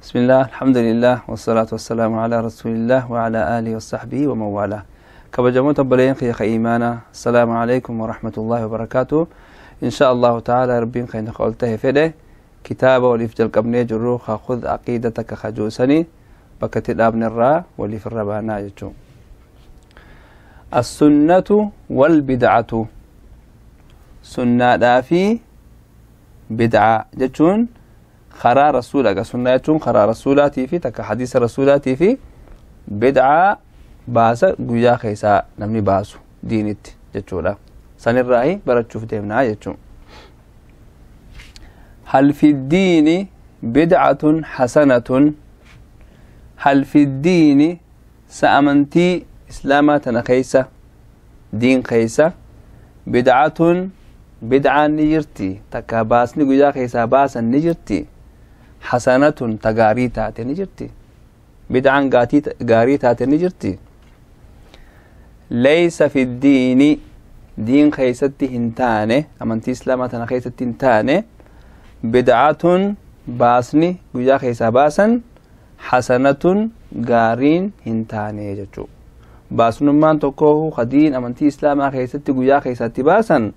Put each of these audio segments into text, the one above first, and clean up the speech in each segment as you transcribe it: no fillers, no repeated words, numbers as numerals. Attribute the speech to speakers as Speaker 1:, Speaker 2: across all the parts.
Speaker 1: بسم الله، الحمد لله، والصلاة والسلام على رسول الله وعلى آله وصحبه ومن والاه. كبجموت بلين خيخ إيمانا، السلام عليكم ورحمة الله وبركاته. إن شاء الله تعالى ربين خينا قولته فده كتابة وليف جلقبني جروخ خذ عقيدتك خجوسني بكت الأبن الراء وليف الربانا يجو. السنة والبدعة، سنة دافي بدعة جتون خرا رسولك، سنة جتون خرا رسولاتي في تك حديث رسولاتي في بدعة باسا قويا خيسا نمني باسو دينت جتولا سن الرأي برتشوف ديمنا جتون. هل في الدين بدعة حسنة؟ هل في الدين سأمنتي إسلاماتنا خيسة دين خيسة بدعة بدعة نجرتي تكاباس نجويا خيسة باسا نجرتي حسنة تغاري تاتي نجرتي بدعة غاري تاتي نجرتي. ليس في الدين دين خيستي هنتاني أمنتي إسلاماتنا خيستي هنتاني بدعة باسني قجا خيسا باسا حسنة غارين هنتاني جتشو. باسنمان تكوه خدين أمنتي إسلاما خيستي قجا خيستي باسا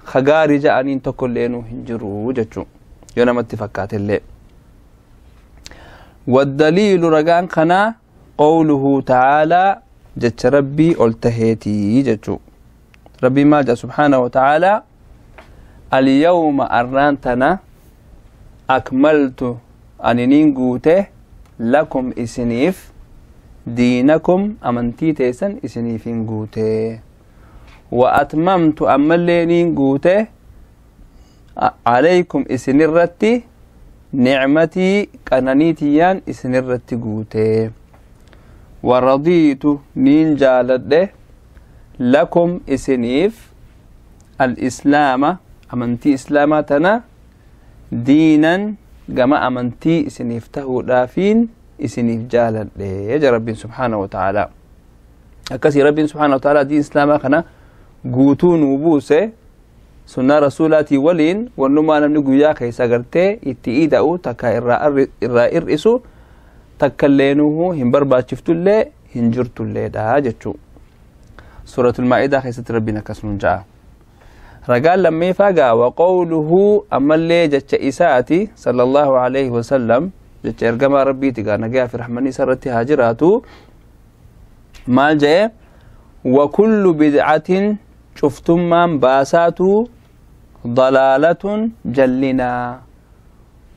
Speaker 1: خغاري جاءنين تكلينو هنجرو جتشو يونا اتفقات اللي. والدليل رقان خنا قوله تعالى جتش ربي قلتهيتي جتشو. ربي ما جاء سبحانه وتعالى اليوم أرانتنا أكملت أننين قوته لكم إسنيف دينكم أمنتي تيسن إسنيفين قوته وأتممت أملينين قوته عليكم إسنرتي نعمتي كنانيتيان إسنرتي قوته ورضيت نين جالده لكم إسنيف الإسلام أمنتي إسلاماتنا دينا جما أمنتي إسنيف تهو رافين إسنيف جالد يا ربي سبحانه وتعالى. أكسي ربي سبحانه وتعالى دين إسلاما خنا قوتون وبوسة سنة رسولاتي ولين ونما نمني قويا خيسا قرتي اتئيدأو تكا إرا إرئسو تكلينوه هنبربا شفتو اللي هنجرتو اللي دا جتشو. سورة المائدة خيسة ربنا كسنون جاء رجال لما يفاقا وقوله أما اللي جتش إساتي صلى الله عليه وسلم جتش إرقما ربي تقا نقا في رحمني سرتي هاجراتو ما جاء وكل بدعة شفتم من باساتو ضلالة جلنا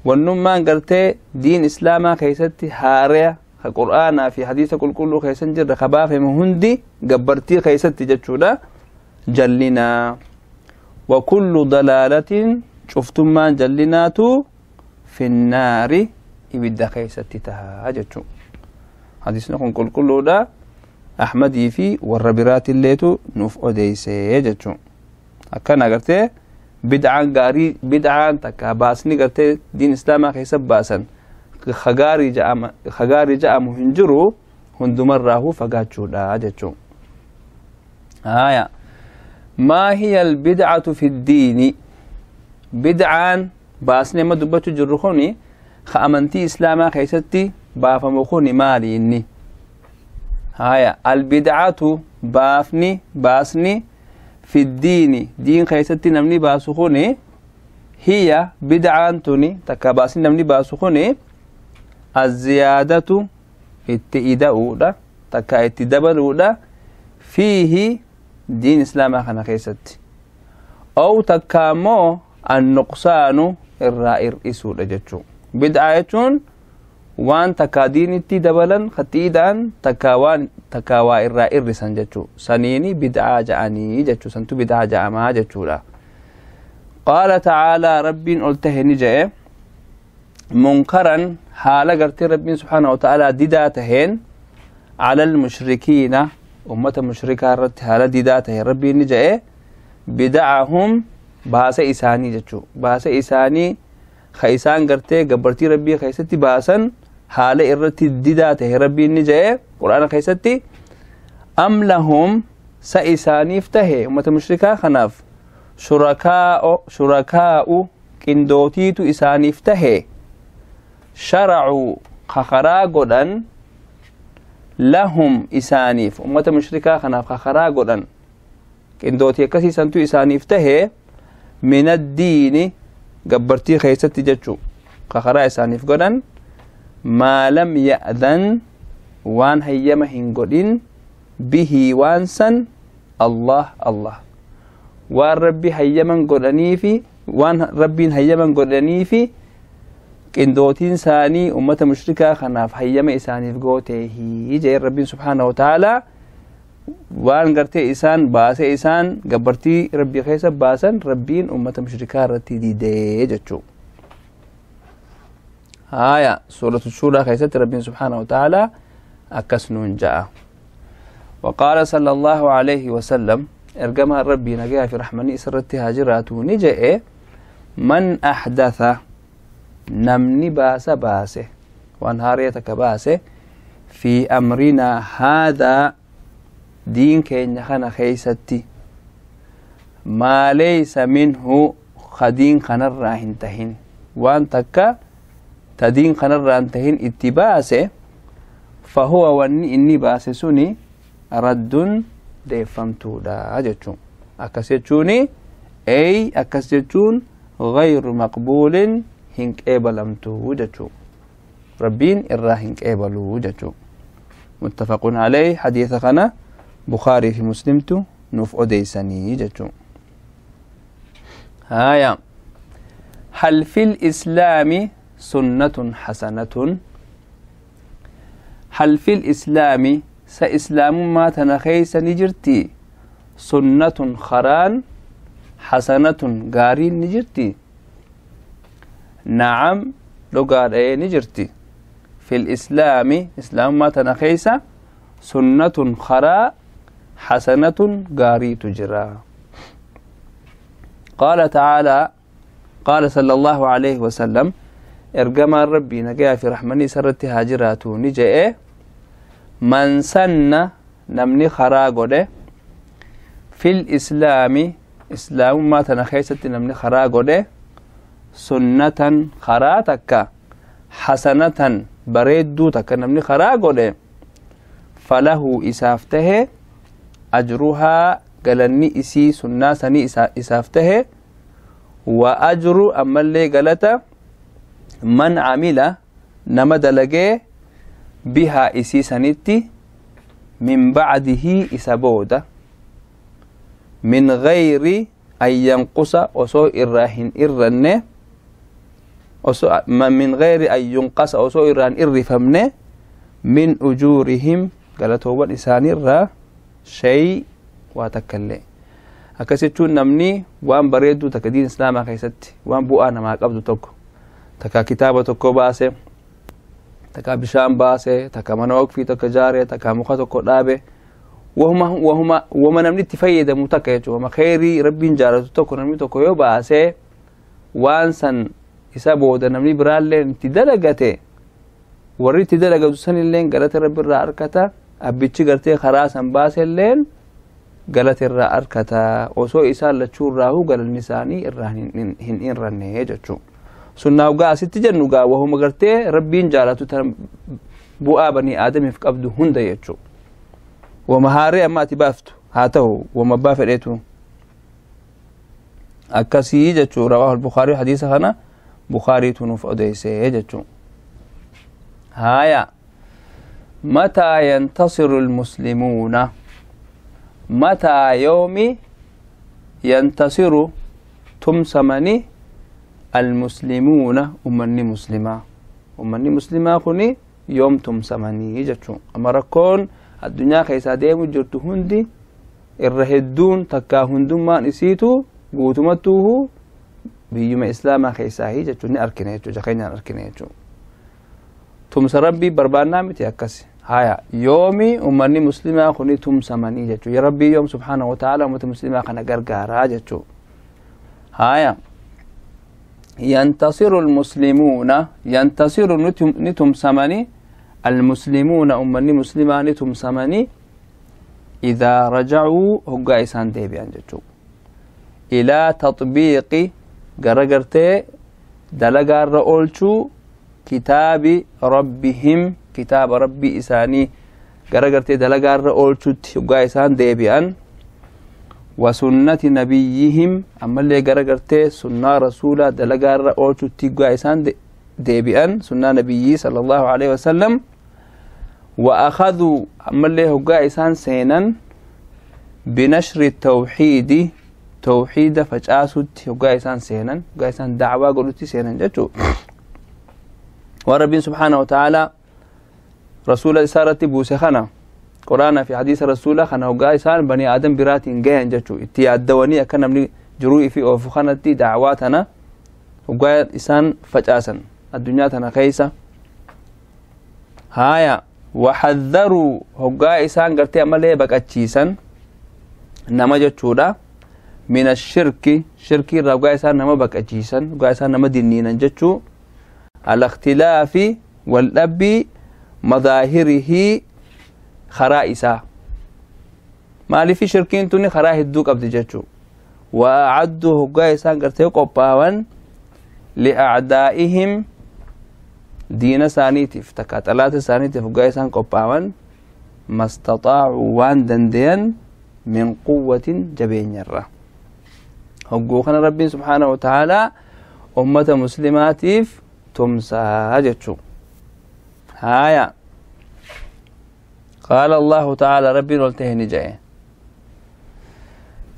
Speaker 1: والنمان قرتي دين إسلاما خيستي هارية القرآن في حديث كل كله خيسن جر خبافة مهندي جبرتي خيستي جتشولا جلنا وكل ضلالة شفتم ما جلناتو في النار إبدا خيستي تها جتشو. حديثنا كل كله دا أحمدي في والربرات الليتو نوف أوديسي جتشو. أكنا قرتي بدعان غاري بدعان تكاباسني قرتي دين إسلاما خيسب باسن خغاري جاء مهنجرو هندمره فقاتشو لا جتشو. آية ما هي البدعة في الدين؟ بدعان باسني ما دبتو جرخوني خأمنتي إسلاما خيستي بافمخوني مالي إني. هايا البدعة بافني باسني في الدين دين خيستي نمني باسخوني هي بدعان توني تكاباسني نمني باسخوني الزيادة اتئداؤ تكا اتدبلو فيه دين إسلام خنا خيست أو تكامو النقصان الرائر إسو لجتشو. بدعة وان تكا دين اتدبلا ختيدان تكاوان تكاوا الرائر رسان جتشو سنيني بدعة جاني جتشو سنتو بدعة جاما جتشو لا. قال تعالى رب قلته نجأ منكرا حال قرتي رب سبحانه وتعالى دداتهن على المشركين أمة مشركة رت حال دداته ربي نجأ بدعهم باس إساني جتشو باس إساني خيسان قرتي قبرتي ربي خيستي باسا حال إرتي دداته ربي نجأ قرآن خيستي أم لهم سإساني افتهي أمة مشركة خناف شركاء كندوتيتو إساني افتهي Sharacuu kakaraa godhan, lahum isaaniif, ummata mushrikaa kanaaf kakaraa godhan, qindootii akkasii santu isaaniif tahe, min addiini gabbartii keeysatti jechu kakaraa isaaniif godhan, maa lam ya'dan waan hayyama hin godhin, bihii waan san, Allah Allah waan Rabbi hayyaman godhaniifi, waan Rabbiin hayyaman godhaniifi qindootiin isaanii ummata mushrikaa kanaaf hayyama isaaniif gooteehi jee Rabbiin subhaanahu wa ta'aalaa. Waan gartee isaan baase, isaan gabbartii Rabbii keessa baasan, Rabbiin ummata mushrikaa irratti didee jechuu. Haya, Suuratu Shuuraa keessatti Rabbiin subhaanahu wa ta'aalaa akkas nuun ja'a. وقال صلى الله عليه وسلم, ergamaan Rabbii nagayaa fi raxmanii isarratti haa jiraatu ni je'e: من أحدث, namni baasa baase, waan haaree takka baase, في أمرنا هذا, diin keenya kana keeysatti, ما ليس منه, ka diin kanarraa hin tahin, waan takka ta diin kanarraa hin tahin itti baase, فهو, wanni inni baase suni, رد, deeffamtuudha jechuun. Akkas jechuuni ey akkas jechuun غير مقبول, hin qeebalamtu jechuu, Rabbiin irraa hin qeebaluu jechuu. متفق عليه, hadiisa kana Bukaarii fi Muslimtu nuuf odeysanii jechuu. Haya, هل في الإسلام سنة حسنة؟ هل في الإسلام, sa islaamummaa tana keeysa ni jirti, سنة, karaan, حسنة, gaariin ni jirti? نعم, dhugaadha, ni jirti. في الإسلام, islaamummaa tana keeysa, سنة, karaa, حسنة, gaariitu jira. قال تعالى, قال صلى الله عليه وسلم, ergamaan Rabbii nagayaa fi raxmanii isarratti haa jiraatu ni je'e: من سن, namni karaa godhe, في الإسلام, islaamummaa tana keessatti namni karaa godhe, سنة, karaa takka, حسنة, bareedduu takka namni karaa godhe, فله, isaaf tahe, أجرها, galanni isii sunnaa sanii isaaf tahe, وأجر, ammallee galata, من عمل, nama dalagee, بها, isii sanitti, من بعده, isa booda, من غير أن ينقص, osoo irraa hin irranne, من غير أن ينقص, osoo irraa hin irrifamne, من أجورهم, galatoowwan isaaniirraa, شيء, waa takka illee. Akkas jechuun namni waan bareedduu takka diin islaamaa keessatti waan bu'aa namaa qabdu tokko takka, kitaaba tokko baase takka, bishaan baase takka, mana waqfii tokko jaare takka, muka tokko dhaabe, wahuma wahuma wama namni itti fayyadamu takka jechuudha, wama kheyrii Rabbiin jaalatu tokko namni tokko yoo baase, waan san isa booda namni biraallee itti dalagate, warri itti dalagatu sanilleen galata Rabbi irraa arkata, abbichi gartee karaa san baaselleen galata irraa arkata, osoo isaan lachuu irraahu galanni isaanii irraa hin irranne jechuu. Sunnaa ugaa asitti jennu gaa wahuma gartee Rabbiin jaalatu tan bu'aa banii aadamiif qabdu hunda jechuu. Wama haaree amma ati baaftu haa ta'u, wama abbaa fedheetu akkasii jechuu. رواه البخاري, hadiisa kana Bukaariitu nuuf odeysee jechuu. Haya, متى ينتصر المسلمون؟ متى, yoomi, ينتصر, tumsamani, المسلمون, ummanni muslimaa? Ummanni muslimaa kuni yoom tumsamanii jechuu. Amma rakkoon addunyaa keessaa deemu jirtu hundi irra hedduun takkaa hundummaan isiitu guutumattuuhu biyyuma islaamaa keessaahi jechuun ni arkine jechuu, jakeenyaan arkine jechuu. Tumsa Rabbii barbaannaa miti akkas? Haya, yoomi ummanni muslimaa kuni tumsamanii jechuu? Ya Rabbii yoom subhaanahu wa ta'ala ummata muslimaa kana gargaaraa jechuu. Haya, ينتصر المسلمون, ينتصر, نتمسمني, المسلمون, أمني مسلمة نتمسمني, إذا رجعوا, هقا إسان ديبيان جتشو, إلى تطبيق, gara gartee dalagaarra oolchuu. kitaabi rabbihim kitaaba rabbii isaanii gara gartee dalagaarra oolchutti hoggaa isaan deebi'an wa sunnati nabiyyihim ammallee gara gartee sunnaa rasuulaa dalagaarra oolchutti hoggaa isaan deebi'an sunnaa nabiyyii sallallahu alaihi wasallam wa akhaduu ammallee hoggaa isaan seenan binashri tawxiidi tawxiida facaasutti hoggaa isaan seenan hoggaa isaan dacwaa godhutti seenan jechuu waan rabbiin subhaanahu wa ta'aalaa rasuula isaa irratti buuse kana quraana fi hadiisa rasuula kana hoggaa isaan bani aadam biraatiin gahan jechuu itti yaaddawanii akka namni jiruu ifi oofu kanatti dacwaa tana hoggaa isaan facaasan addunyaa tana keeysa haya waxadharuu hoggaa isaan gartee ammallee baqachiisan nama jechuudha min ashirki shirkii irraa hoggaa isaan nama baqachiisan hoggaa isaan nama dinniinan jechuu al-ikhtilaafi wal-dhabbii madaahirihi karaa isaa maaliifi shirkiin tuni karaa hedduu qabdi jechuu wa acadduu hoggaa isaan gartee qophaawan liacdaa'ihim diina isaaniitiif takka xalaata isaaniitiif hoggaa isaan qophaawan mastaxaacuu waan dandeyan min quwwatin jabeenyarra hogguu kana rabbiin subhaanahu wa ta'aalaa ummata muslimaatiif tumsaa jechuu haya qaala allahu ta'aalaa rabbiin ol tahe ni jedhe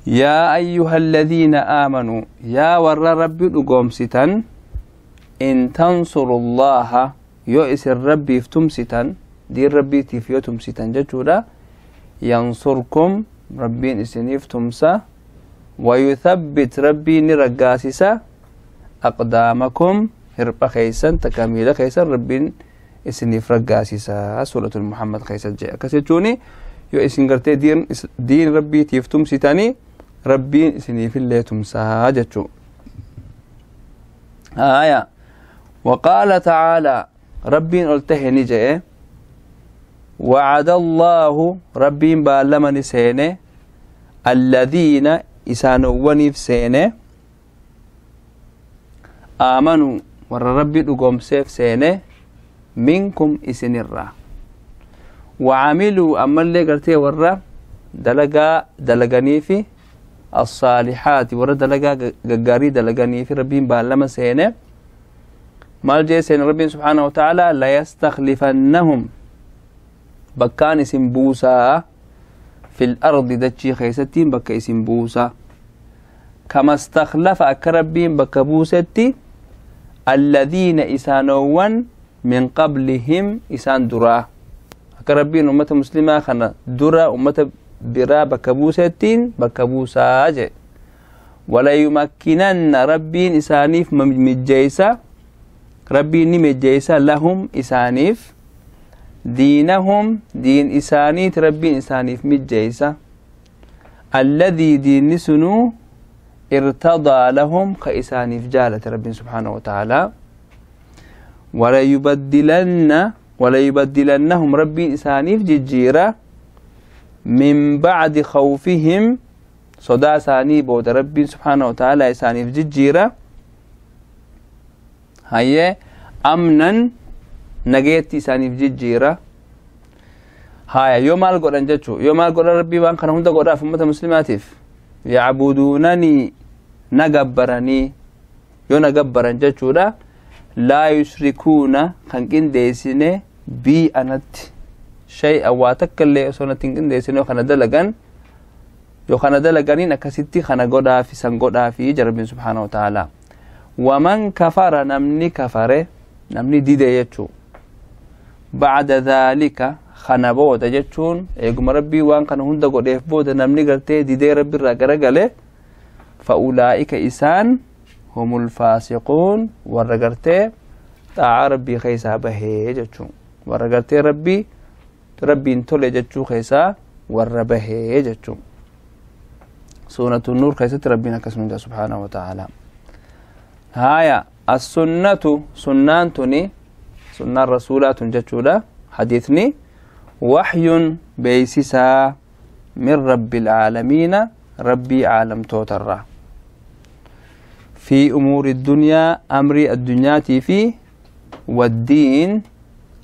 Speaker 1: yaa ayyuha alladhiina aamanuu yaa warra rabbi dhugoomsitan in tansuru allaha yoo isin rabbiif tumsitan diin rabbiitiif yoo tumsitan jechuudha yansurkum rabbiin isiniif tumsa wayuthabbit rabbiin ni raggaasisa aqdaamakum hirpha keeysan takka miila keeysan rabbiin isiniif raggaasisa suuratul muhammad keeysa jedhe akkas jechuuni yoo isin gartee diin rabbiitiif tumsitanii rabbiin isiniifillee tumsaa jechuu haya وقال تعالى ربين قلته نجئ وعد الله ربين بالمن سينه الذين إسانواني في سينه آمنوا ور ربي لقوم سيف سينه منكم إسن الرا وعملوا أما اللي قلتي ورا دلقا دلقاني في الصالحات ورا دلقا قاري دلقاني في ربين بالما سينه مال جيسين ربي سبحانه وتعالى لا يستخلفنهم بكان اسم بوسا في الأرض دتشي خيستين بكا اسم بوسا كما استخلف أكربين بكا بوستي الذين إسانوان من قبلهم إسان درا أكربين أمة مسلمة خنا درا أمة برا بكا بوستين بكا بوسا جي ولا يمكنن ربين إسانيف مجيسا ربي نمجيسا لهم إسانيف دينهم دين إسانيت ربي إسانيف مجيسا الذي دين سنو ارتضى لهم كإسانيف جالة ربي سبحانه وتعالى ولا يبدلنهم ربي إسانيف ججيرة من بعد خوفهم صدا ساني بود ربي سبحانه وتعالى إسانيف ججيرة هيا أمنا نجيتي سانيف ججيرة هاي يوم القرآن جتشو يوم القرآن ربي وان كان هندا قرآن في أمة مسلماتيف يعبدونني نجبرني يو نجبرن جتشو لا يشركون خنقين ديسنة بي أنت شيء أو أتكلم سنة تنقين ديسنة خنا دلعان يو خنا دلعاني نكستي خنا قرآن في سنقرآن في جرب سبحانه وتعالى ومن كفر نمني كفره نمني ديده يجو بعد ذلك خنا بودا جتشون يقوم ربي وان كان هندا قد بودا نمني قلتي ديده ربي رجله فأولئك إسان هم الفاسقون ورجرتي طاعة ربي خيسا به جتشون ورجرتي ربي ربي انتولي جتشو خيسا وربه جتشون سورة النور خيسة ربنا كسنجا سبحانه وتعالى. هايا السنة سنان تني سنة الرسولات جتشولا حديثني وحي بيسسا من رب العالمين ربي عالم توتر في أمور الدنيا أمر الدنيا في Waddiin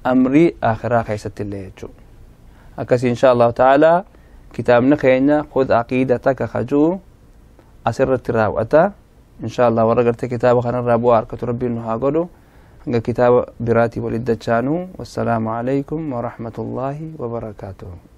Speaker 1: amrii akhiraa keessatti illee jechuudha. Akkasii insha Allahu ta'ala kitaabni keenya khud aqiidataka kajuu asirratti raawwata. Insha Allah warra gartee kitaaba kanarraa bu'aa harkatu rabbiin nu haa godhu. Hanga kitaaba biraatii walitti dachaanuu, wassalaamu alaykum warahmatullaahi wabarakaatuhu.